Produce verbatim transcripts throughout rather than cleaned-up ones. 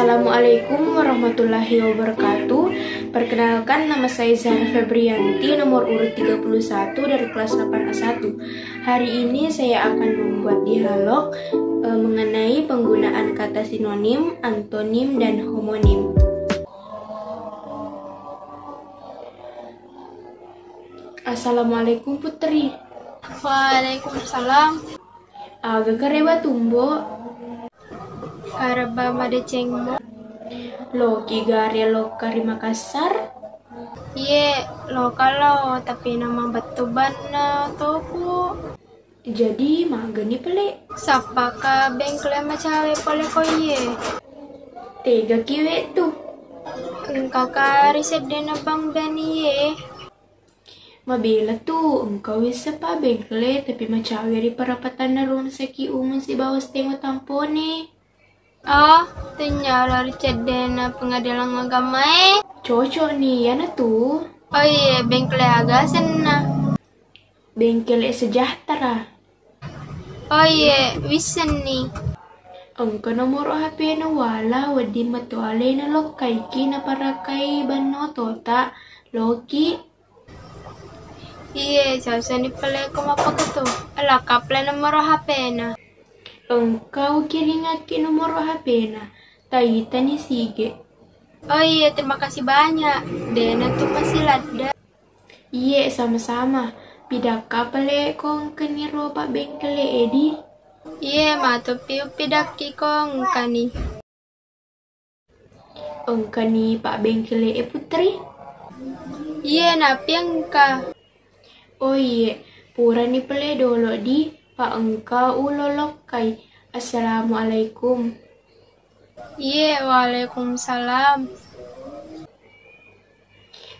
Assalamualaikum warahmatullahi wabarakatuh. Perkenalkan, nama saya Zahra Febrianti, nomor urut tiga puluh satu dari kelas delapan A satu. Hari ini saya akan membuat dialog, eh, mengenai penggunaan kata sinonim, antonim, dan homonim. Assalamualaikum, Putri. Waalaikumsalam. Aga karewa tumbo? Kareba madecengmu. Loki gare lokka ri Makassar? Iye, lokka lo, tapi nama bettu banna toku. Jadi magani pale? Sappaka bengkel macawe pole ko iye. Tega kiwe tu? Engkaka ri seddena bang ben iye. Mabela tu, engka wisseng pa bengkele, tapi macawe ri parapatanna rumah sakit umum sibawa stengo tampone. Oh, tennyalo ri ceddena pengadilan agamae. Cocok ni, yana tu. Oh iye, bengkele aga senna? Bengkele Sejahtera. Oh iye, wisseng ni. Engka nomoro H P na wala, wedding metu alena lokkaiki naparakai banno tota, loki. Iye, sasani pale ko mappakatu. Lakka pale nomoro H P-na. Engka ukiringakki nomoro H P-na. Taitani sige. Oh iye, terima kasih banyak. Dena tu masih ladda. Iye, sama-sama. Pidakka pale ko engkani ro pabbengkele edi? Iye, matu piu pidakki ko engkani. Engkani pabbengkele'e, Putri? Iye, napi engka. Oh iye, purani pale dolo di, pa engka ulolokkai. Assalamualaikum. Iye, waalaikumsalam.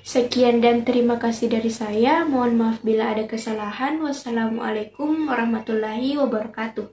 Sekian dan terima kasih dari saya. Mohon maaf bila ada kesalahan. Wassalamualaikum warahmatullahi wabarakatuh.